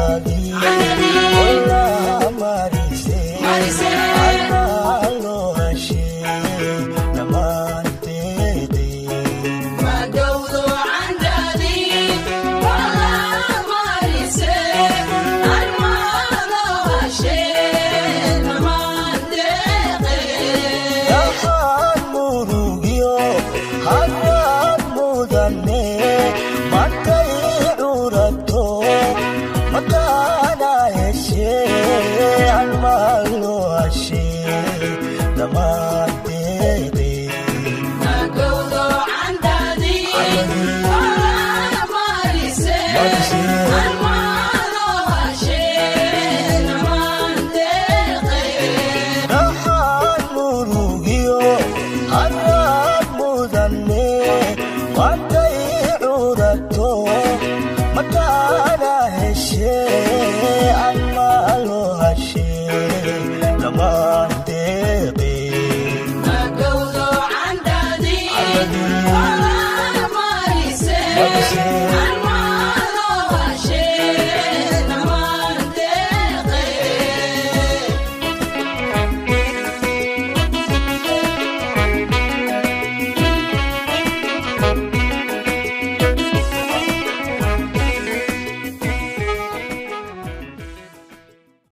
Candhadii olaa marisay, armaa loo heshay dhammaanteedii. Magowdo candhadii olaa marisay, armaa loo heshay dhammaanteedii. Dhaxaan murugyo haraad mudane markay curato makaana heshee, armaa loo heshay dhammaanteedii. Magowdo candhadii olaa marisay, armaa loo heshay dhammaanteedii. Dhaxaan murugyo haraad mudane markay curato makaana heshee.